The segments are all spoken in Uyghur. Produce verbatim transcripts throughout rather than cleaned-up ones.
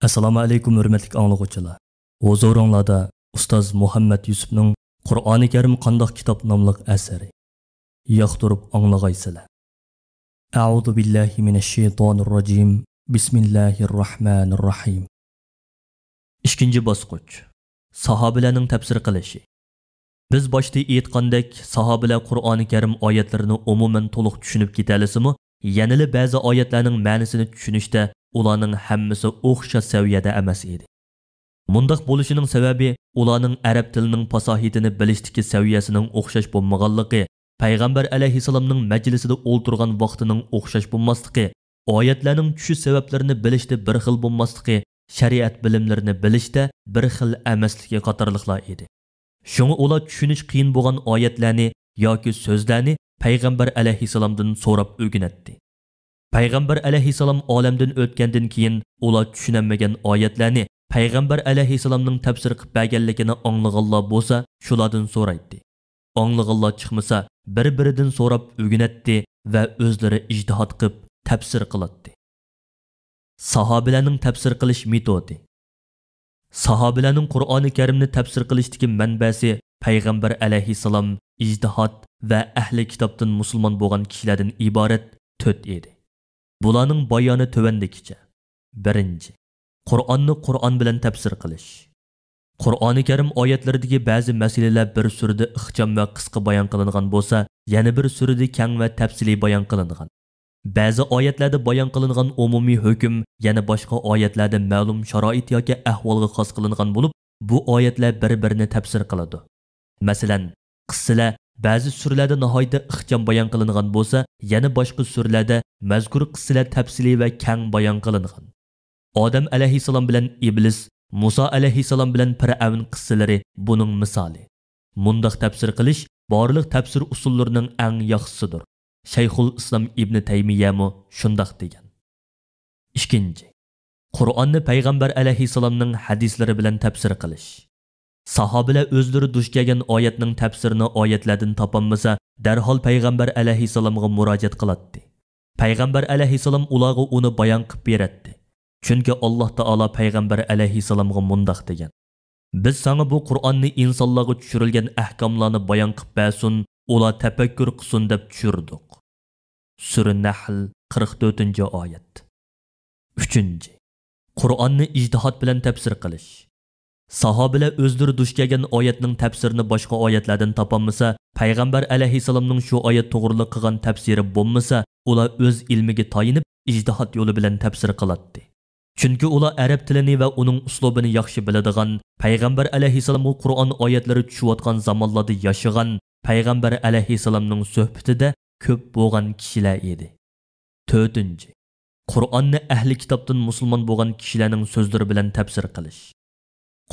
ئەسسالامۇ ئەلەيكۇم، ھۆرمەتلىك ئاڭلىغۇچىلار. ھۇزۇرۇڭلاردا ئۇستاز مۇھەممەد يۈسۈپنىڭ «قۇرئانى كەرىم قانداق كىتاب» ناملىق ئەسىرى. ياقتۇرۇپ ئاڭلىغايسىلەر. أعوذ بالله من الشيطان الرجيم. بسم الله الرحمن الرحيم. ئىككىنچى باسقۇچ. ساھابىلەرنىڭ تەپسىر قىلىشى. بىز باشتا ئېيتقاندەك، ساھابىلەر قۇرئانى كەرىم ئايەتلىرىنى ئومۇمەن تولۇق چۈشىنىپ كېتەلىسىمۇ، يەنىلا بەزى ئايەتلەرنىڭ مەنىسىنى چۈشىنىشتە ئۇلارنىڭ ھەممىسى ئوخشاش سەۋىيەدە ئەمەس ئىدى. مۇنداق بولۇشىنىڭ سەۋەبى، ئۇلارنىڭ ئەرەب تىلىنىڭ پاساھىتىنى بىلىشتىكى سەۋىيەسىنىڭ ئوخشاش بولمىغانلىقى، پەيغەمبەر ئەلەيھىسسالامنىڭ مەجلىسىدە ئولتۇرغان ۋاقتىنىڭ ئوخشاش بولماسلىقى، ئايەتلەرنىڭ چۈشۈش سەۋەبلىرىنى بىلىشتە بىر خىل بولماسلىقى، شەرىئەت بىلىملىرىنى بىلىشتە بىر خىل ئەمەسلىكى قاتارلىقلار ئىدى. شۇڭا ئۇلار چۈشىنىش قىيىن بولغان ئايەتلەرنى ياكى سۆزلەرنى پەيغەمبەر ئەلەيھىسسالامدىن سوراپ ئۆگىنەتتى. پەيغەمبەر ئەلەيھىسسالام ئالەمدىن ئۆتكەندىن كېيىن، ئۇلار چۈشىنەلمىگەن ئايەتلەرنى پەيغەمبەر ئەلەيھىسسالامنىڭ تەپسىر قىلىپ بەرگەنلىكىنى ئاڭلىغانلار بولسا، شۇلاردىن سورايتتى. ئاڭلىغانلار چىقمىسا، بىر-بىرىدىن سوراپ ئۆگىنەتتى ۋە ئۆزلىرى ئىجتىھات قىلىپ تەپسىر قىلاتتى. ساھابىلەرنىڭ تەپسىر قىلىش مېتودى. ساھابىلەرنىڭ قۇرئانى كەرىمنى تەپسىر قىلىشتىكى مەنبەسى پەيغەمبەر ئەلەيھىسسالام، ئىجتىھات ۋە ئەھلى كىتابتىن مۇسۇلمان بولغان كىشىلەردىن ئىبارەت تۆت ئىدى. بۇلارنىڭ بايانى تۆۋەندىكىچە. بىرىنچى، قۇرئاننى قۇرئان بىلەن تەپسىر قىلىش. قۇرئانى كەرىم ئايەتلىرىدىكى بەزى مەسىلىلەر بىر سۈرىدە ئىخچام ۋە قىسقا بايان قىلىنغان بولسا، يەنە بىر سۈرىدە كەڭ ۋە تەپسىلىي بايان قىلىنغان. بەزى ئايەتلەردە بايان قىلىنغان ئومۇمىي ھۆكۈم يەنە باشقا ئايەتلەردە مەلۇم شارائىت ياكى ئەھۋالغا خاس قىلىنغان بولۇپ، بۇ ئايەتلەر بىر-بىرىنى تەپسىر قىلىدۇ. مەسىلەن، قىسسىلەر بەزى سۈرىلەردە ناھايىتى ئىخچام بايان قىلىنغان بولسا، يەنە باشقا سۈرىلەردە مەزكۇر قىسسىلەر تەپسىلىي ۋە كەڭ بايان قىلىنغان. ئادەم ئەلەيھىسسالام بىلەن ئىبلىس، مۇسا ئەلەيھىسسالام بىلەن پىرئەۋن قىسسىلىرى بۇنىڭ مىسالى. مۇنداق تەپسىر قىلىش بارلىق تەپسىر ئۇسۇللىرىنىڭ ئەڭ ياخشىسىدۇر. شەيخۇل ئىسلام ئىبنى تەيمىيەمۇ شۇنداق دېگەن. ئىككىنچى، قۇرئاننى پەيغەمبەر ئەلەيھىسسالامنىڭ ھەدىسلىرى بىلەن تەپسىر قىلىش. ساھابىلەر ئۆزلىرى دۇچ كەلگەن ئايەتنىڭ تەپسىرىنى ئايەتلەردىن تاپالمىسا، دەرھال پەيغەمبەر ئەلەيھىسسالامغا مۇراجىئەت قىلاتتى. پەيغەمبەر ئەلەيھىسسالام ئۇلارغا ئۇنى بايان قىلىپ بېرەتتى. چۈنكى ئاللاھ تائالا پەيغەمبەر ئەلەيھىسسالامغا مۇنداق دېگەن: «بىز ساڭا بۇ قۇرئاننى ئىنسانلارغا چۈشۈرۈلگەن ئەھكاملارنى بايان قىلىپ بەرسۇن، ئۇلار تەپەككۇر قىلسۇن دەپ چۈشۈردۇق.» سۈرە نەھل، قىرىق تۆتىنچى ئايەت. ئۈچىنچى، قۇرئاننى ئىجتىھات بىلەن تەپسىر قىلىش. ساھابىلەر ئۆزلىرى دۇچ كەلگەن ئايەتنىڭ تەپسىرىنى باشقا ئايەتلەردىن تاپالمىسا، پەيغەمبەر ئەلەيھىسسالامنىڭ شۇ ئايەت توغرىلىق قىلغان تەپسىرى بولمىسا، ئۇلار ئۆز ئىلمىگە تايىنىپ، ئىجتىھات يولى بىلەن تەپسىر قىلاتتى. چۈنكى ئۇلار ئەرەب تىلىنى ۋە ئۇنىڭ ئۇسلۇبىنى ياخشى بىلىدىغان، پەيغەمبەر ئەلەيھىسسالامغا قۇرئان ئايەتلىرى چۈشۈۋاتقان زامانلاردا ياشىغان، پەيغەمبەر ئەلەيھىسسالامنىڭ سۆھبىتىدە كۆپ بولغان كىشىلەر ئىدى. تۆتىنچى، قۇرئاننى ئەھلى كىتابتىن مۇسۇلمان بولغان كىشىلەرنىڭ سۆزلىرى بىلەن تەپسىر قىلىش.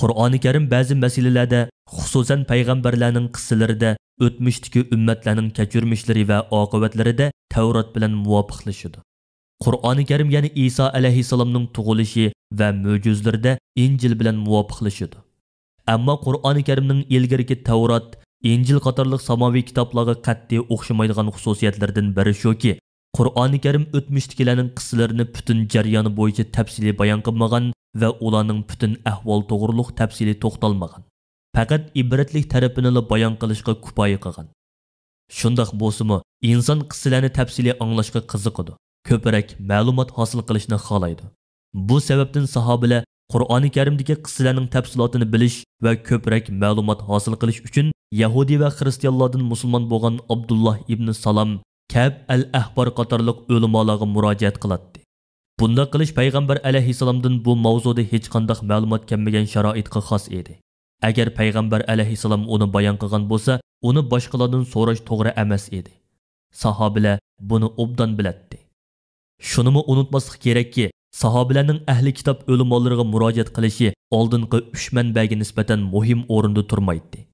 قۇرئانى كەرىم بەزى مەسىلىلەردە، خۇسۇسەن پەيغەمبەرلەرنىڭ قىسسىلىرىدە، ئۆتمۈشتىكى ئۈممەتلەرنىڭ كەچۈرمىشلىرى ۋە ئاقىۋەتلىرىدە تەۋرات بىلەن مۇۋاپىقلىشىدۇ. قۇرئانى كەرىم يەنە ئىسا ئەلەيھىسسالامنىڭ تۇغۇلۇشى ۋە مۆجىزىلىرىدە ئىنجىل بىلەن مۇۋاپىقلىشىدۇ. ئەمما قۇرئانى كەرىمنىڭ ئىلگىرىكى تەۋرات، ئىنجىل قاتارلىق ساماۋىي كىتابلارغا قەتئىي ئوخشىمايدىغان خۇسۇسىيەتلىرىدىن بىرى شۇكى، قۇرئانى كەرىم ئۆتمۈشتىكىلەرنىڭ قىسسىلىرىنى پۈتۈن جەريانى بويىچە تەپسىلىي بايان قىلمىغان ۋە ئۇلارنىڭ پۈتۈن ئەھۋالى توغرۇلۇق تەپسىلىي توختالمىغان. پەقەت ئىبرەتلىك تەرىپىنىلا بايان قىلىشقا كۇپايە قىلغان. شۇنداق بولسىمۇ، ئىنسان قىسسىلەرنى تەپسىلىي ئاڭلاشقا قىزىقىدۇ، كۆپرەك مەلۇمات ھاسىل قىلىشنى خالايدۇ. بۇ سەۋەبتىن ساھابىلەر قۇرئانى كەرىمدىكى قىسسىلەرنىڭ تەپسىلاتىنى بىلىش ۋە كۆپرەك مەلۇمات ھاسىل قىلىش ئۈچۈن يەھۇدىي ۋە خىرىستىيانلاردىن مۇسۇلمان بولغان ئابدۇللاھ ئىبنى سالام، كەئب ئەل ئەھبار قاتارلىق ئۆلىمالارغا مۇراجىئەت قىلاتتى. بۇنداق قىلىش پەيغەمبەر ئەلەيھىسسالامدىن بۇ ماۋزۇدا ھېچقانداق مەلۇمات كەلمىگەن شارائىتقا خاس ئىدى. ئەگەر پەيغەمبەر ئەلەيھىسسالام ئۇنى بايان قىلغان بولسا، ئۇنى باشقىلاردىن سوراش توغرا ئەمەس ئىدى. ساھابىلەر بۇنى ئوبدان بىلەتتى. شۇنىمۇ ئۇنتۇماسلىق كېرەككى، ساھابىلەرنىڭ ئەھلى كىتاب ئۆلىمالىرىغا مۇراجىئەت قىلىشى ئالدىنقى ئۈچ مەنبەگە نىسبەتەن مۇھىم ئورۇندا تۇرمايتتى.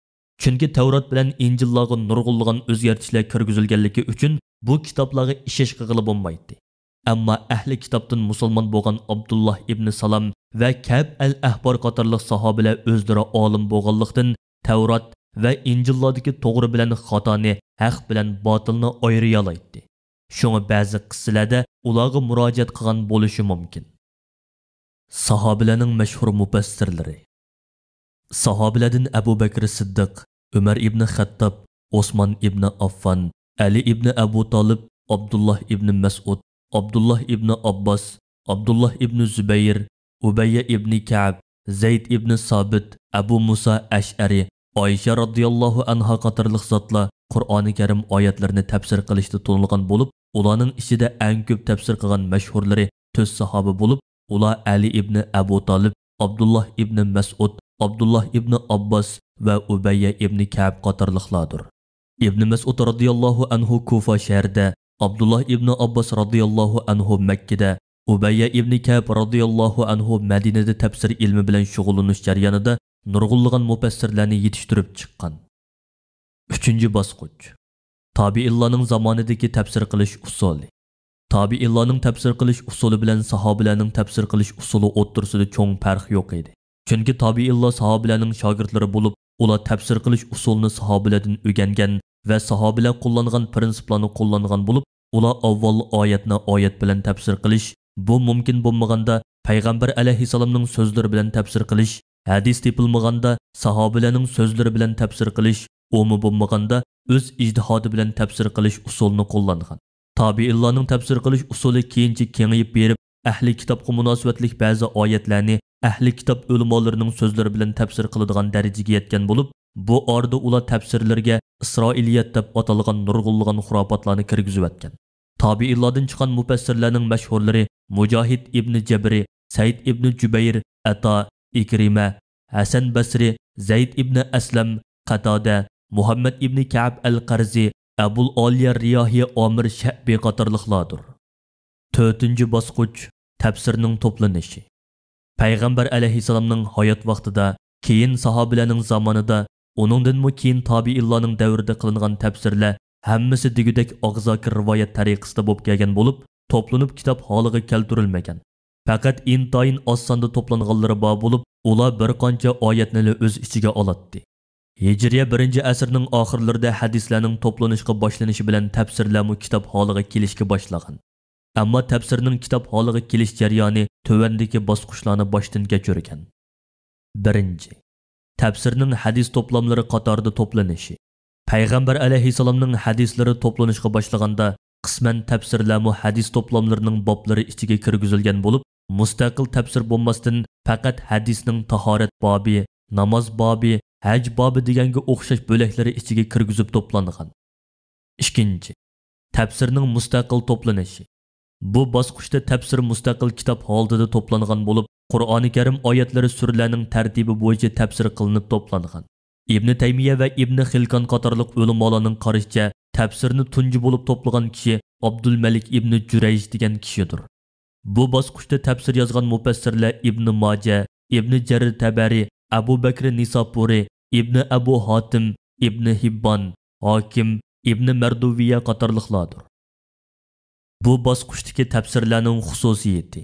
چۈنكى تەۋرات بىلەن ئىنجىللارغا نۇرغۇنلىغان ئۆزگەرتىشلەر كىرگۈزۈلگەنلىكى ئۈچۈن بۇ كىتابلارغا ئىشەش قىلغىلى بولمايتتى. ئەمما ئەھلى كىتابتىن مۇسۇلمان بولغان ئابدۇللاھ ئىبنى سالام ۋە كەئب ئەل ئەھبار قاتارلىق ساھابىلەر ئۆزلىرى ئالىم بولغانلىقتىن، تەۋرات ۋە ئىنجىللاردىكى توغرا بىلەن خاتانى، ھەق بىلەن باتىلنى ئايرىيالايتتى. شۇڭا بەزى قىسسىلەردە ئۇلارغا مۇراجىئەت قىلغان بولۇشى مۇمكىن. ساھابىلەرنىڭ مەشھۇر مۇپەسسىرلىرى. ساھابىلەردىن ئەبۇ بەكرى سىددىق، ئۆمەر ئىبنى خەتتاب، ئوسمان ئىبنى ئاففان، ئەلى ئىبنى ئەبۇ تالىپ، ئابدۇللاھ ئىبنى مەسئۇد، ئابدۇللاھ ئىبنى ئابباس، ئابدۇللاھ ئىبنى زۇبەير، ئۇبەييە ئىبنى كەئب، زەيد ئىبنى سابىت، ئەبۇ مۇسا ئەشئەرى، ئائىشە رازىياللاھۇ ئەنھا قاتارلىق زاتلار قۇرئانى كەرىم ئايەتلىرىنى تەپسىر قىلىشتا تونۇلغان بولۇپ، ئۇلارنىڭ ئىچىدە ئەڭ كۆپ تەپسىر قىلغان مەشھۇرلىرى تۆت ساھابە بولۇپ، ئۇلار ئەلى ئىبنى ئەبۇ تالىپ، ئابدۇللاھ ئىبنى مەسئۇد، ئابدۇللاھ ئىبنى ئابباس ۋە ئۇبەييە ئىبنى كەئب قاتارلىقلاردۇر. ئىبنى مەسئۇد رازىياللاھۇ ئەنھۇ كۇفا شەھىرىدە، ئابدۇللاھ ئىبنى ئابباس رازىياللاھۇ ئەنھۇ مەككىدە، ئۇبەييە ئىبنى كەئب رازىياللاھۇ ئەنھۇ مەدىنىدە تەپسىر ئىلمى بىلەن شۇغۇللىنىش جەريانىدا نۇرغۇنلىغان مۇپەسسىرلەرنى يېتىشتۈرۈپ چىققان. ئۈچىنچى باسقۇچ. تابىئىنلارنىڭ زامانىدىكى تەپسىر قىلىش ئۇسۇلى. تابىئىنلارنىڭ تەپسىر قىلىش ئۇسۇلى بىلەن ساھابىلەرنىڭ تەپسىر قىلىش ئۇسۇلى ئوتتۇرىسىدا چوڭ پەرق يوق ئىدى. چۈنكى تابىئىنلار ساھابىلەرنىڭ شاگىرتلىرى بولۇپ، ئۇلار تەپسىر قىلىش ئۇسۇلىنى ساھابىلەردىن ئۆگەنگەن ۋە ساھابىلەر قوللانغان پىرىنسىپلارنى قوللانغان بولۇپ، ئۇلار ئاۋۋال ئايەتنى ئايەت بىلەن تەپسىر قىلىش، بۇ مۇمكىن بولمىغاندا پەيغەمبەر ئەلەيھىسسالامنىڭ سۆزلىرى بىلەن تەپسىر قىلىش، ھەدىس تېپىلمىغاندا ساھابىلەرنىڭ سۆزلىرى بىلەن تەپسىر قىلىش، ئۇمۇ بولمىغاندا ئۆز ئىجتىھادى بىلەن تەپسىر قىلىش ئۇسۇلىنى قوللانغان. تابىئىنلارنىڭ تەپسىر قىلىش ئۇسۇلى كېيىنچە كېڭىيىپ بېرىپ، ئەھلى كىتابقا مۇناسىۋەتلىك بەزى ئايەتلەرنى ئەھلى كىتاب ئۆلىمالىرىنىڭ سۆزلىرى بىلەن تەپسىر قىلىدىغان دەرىجىگە يەتكەن بولۇپ، بۇ ئارىدا ئۇلار تەپسىرلىرىگە ئىسرائىلىيەت دەپ ئاتالغان نۇرغۇنلىغان خۇراپاتلارنى كىرگۈزۈۋەتكەن. تابىئىنلاردىن چىققان مۇپەسسىرلەرنىڭ مەشھۇرلىرى مۇجاھىد ئىبنى جەبرى، سەئىد ئىبنى جۈبەير، ئەتا، ئىكرىمە، ھەسەن بەسرى، زەيد ئىبنى ئەسلەم، قەتادە، مۇھەممەد ئىبنى كەئب ئەل قەرزى، ئەبۇل ئالىيە رىياھى ئامىر شەئبى قاتارلىقلاردۇر. تۆتىنچى باسقۇچ، تەپسىرنىڭ توپلىنىشى. پەيغەمبەر ئەلەيھىسسالامنىڭ ھايات ۋاقتىدا، كېيىن ساھابىلەرنىڭ زامانىدا، ئۇنىڭدىنمۇ كېيىن تابىئىنلارنىڭ دەۋرىدە قىلىنغان تەپسىرلەر ھەممىسى دېگۈدەك ئاغزاكى رىۋايەت تەرىقىسىدە بولۇپ كەلگەن بولۇپ، توپلىنىپ كىتاب ھالىغا كەلتۈرۈلمىگەن. پەقەت ئىنتايىن ئاز ساندا توپلانغانلىرى بار بولۇپ، ئۇلار بىر قانچە ئايەتنىلا ئۆز ئىچىگە ئالاتتى. ھىجرىيە بىرىنچى ئەسىرنىڭ ئاخىرلىرىدا ھەدىسلەرنىڭ توپلىنىشقا باشلىنىشى بىلەن تەپسىرلەرمۇ كىتاب ھالىغا كېلىشكە باشلىغان. ئەمما تەپسىرنىڭ كىتاب ھالىغا كېلىش جەريانى تۆۋەندىكى باسقۇچلارنى باشتىن كەچۈرگەن. بىرىنچى، تەپسىرنىڭ ھەدىس توپلاملىرى قاتارىدا توپلىنىشى. پەيغەمبەر ئەلەيھىسسالامنىڭ ھەدىسلىرى توپلىنىشقا باشلىغاندا، قىسمەن تەپسىرلەرمۇ ھەدىس توپلاملىرىنىڭ بابلىرى ئىچىگە كىرگۈزۈلگەن بولۇپ، مۇستەقىل تەپسىر بولماستىن، پەقەت ھەدىسنىڭ تاھارەت بابى، ناماز بابى، ھەج بابى دېگەنگە ئوخشاش بۆلەكلىرى ئىچىگە كىرگۈزۈپ توپلانغان. ئىككىنچى، تەپسىرنىڭ مۇستەقىل توپلىنىشى. بۇ باسقۇچتا تەپسىر مۇستەقىل كىتاب ھالىتىدە توپلانغان بولۇپ، قۇرئانى كەرىم ئايەتلىرى سۈرىلەرنىڭ تەرتىپى بويىچە تەپسىر قىلىنىپ توپلانغان. ئىبنى تەيمىيە ۋە ئىبنى خىلكان قاتارلىق ئۆلىمالارنىڭ قارىشىچە، تەپسىرنى تۇنجى بولۇپ توپلىغان كىشى ئابدۇلمەلىك ئىبنى جۈرەيج دېگەن كىشىدۇر. بۇ باسقۇچتا تەپسىر يازغان مۇپەسسىرلەر ئىبنى ماجە، ئىبنى جەرىر تەبەرى، ئەبۇ بەكرى نىساپۇرى، ئىبنى ئەبۇ ھاتىم، ئىبنى ھىببان، ھاكىم، ئىبنى مەردۇۋىيە قاتارلىقلاردۇر. بۇ باسقۇچتىكى تەپسىرلەرنىڭ خۇسۇسىيىتى.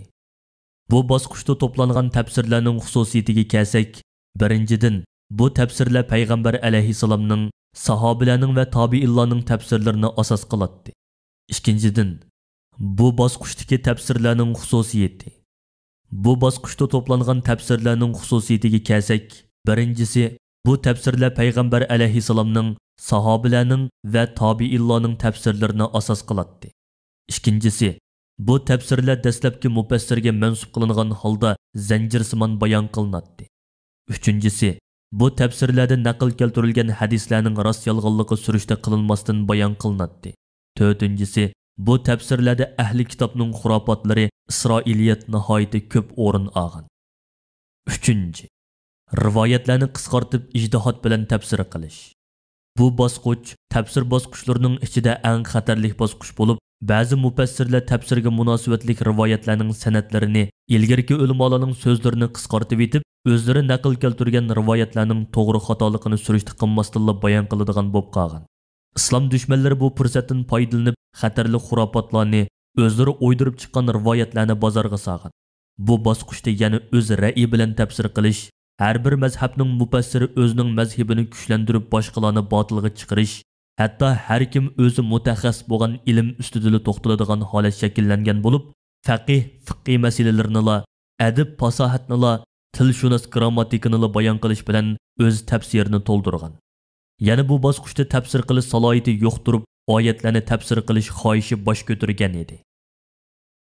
بۇ باسقۇچتا توپلانغان تەپسىرلەرنىڭ خۇسۇسىيىتىگە كەلسەك، بىرىنچىدىن، بۇ تەپسىرلەر پەيغەمبەر ئەلەيھىسسالامنىڭ، ساھابىلەرنىڭ ۋە تابىئىنلارنىڭ تەپسىرلىرىنى ئاساس قىلاتتى. ئىككىنچىدىن، بۇ باسقۇچتىكى تەپسىرلەرنىڭ خۇسۇسىيىتى. بۇ باسقۇچتا توپلانغان تەپسىرلەرنىڭ خۇسۇسىيىتىگە كەلسەك، بىرىنچىسى، بۇ تەپسىرلەر پەيغەمبەر ئەلەيھىسسالامنىڭ، ساھابىلەرنىڭ ۋە تابىئىنلارنىڭ تەپسىرلىرىنى ئاساس قىلاتتى. ئىككىنچىسى، بۇ تەپسىرلەر دەسلەپكى مۇپەسسىرگە مەنسۇپ قىلىنغان ھالدا زەنجىرسىمان بايان قىلىناتتى. ئۈچىنچىسى، بۇ تەپسىرلەردە نەقىل كەلتۈرۈلگەن ھەدىسلەرنىڭ راست-يالغانلىقى سۈرۈشتە قىلىنماستىن بايان قىلىناتتى. تۆتىنچىسى، بۇ تەپسىرلەردە ئەھلى كىتابنىڭ خۇراپاتلىرى، ئىسرائىلىيەت ناھايىتى كۆپ ئورۇن ئالغان. ئۈچىنچى، رىۋايەتلەرنى قىسقارتىپ ئىجتىھات بىلەن تەپسىر قىلىش. بۇ باسقۇچ تەپسىر باسقۇچلىرىنىڭ ئىچىدە ئەڭ خەتەرلىك باسقۇچ بولۇپ، بەزى مۇپەسسىرلەر تەپسىرگە مۇناسىۋەتلىك رىۋايەتلەرنىڭ سەنەدلىرىنى، ئىلگىرىكى ئۆلىمالارنىڭ سۆزلىرىنى قىسقارتىۋېتىپ، ئۆزلىرى نەقىل كەلتۈرگەن رىۋايەتلەرنىڭ توغرا خاتالىقىنى سۈرۈشتە قىلماستىنلا بايان قىلىدىغان بولۇپ قالغان. ئىسلام دۈشمەنلىرى بۇ پۇرسەتتىن پايدىلىنىپ، خەتەرلىك خۇراپاتلارنى، ئۆزلىرى ئويدۇرۇپ چىققان رىۋايەتلەرنى بازارغا سالغان. بۇ باسقۇچتا يەنە ئۆز رەئىي بىلەن تەپسىر قىلىش، ھەر بىر مەزھەپنىڭ مۇپەسسىرى ئۆزىنىڭ مەزھىپىنى كۈچلەندۈرۈپ باشقىلارنى باتىلغا چىقىرىش، ھەتتا ھەر كىم ئۆزى مۇتەخەسسىس بولغان ئىلىم ئۈستىدىلا توختىلىدىغان ھالەت شەكىللەنگەن بولۇپ، فەقىھ، فىقھىي مەسىلىلىرىنىلا ئەدەب پاساھەتنىلا، تىلشۇناس گرامماتىكىنىلا بايان قىلىش بىلەن ئۆز تەپسىرىنى تولدۇرغان. يەنە بۇ باسقۇچتا تەپسىر قىلىش سالاھىيىتى يوق تۇرۇپ، ئايەتلەرنى تەپسىر قىلىش خاھىشى باش كۆتۈرگەن ئىدى.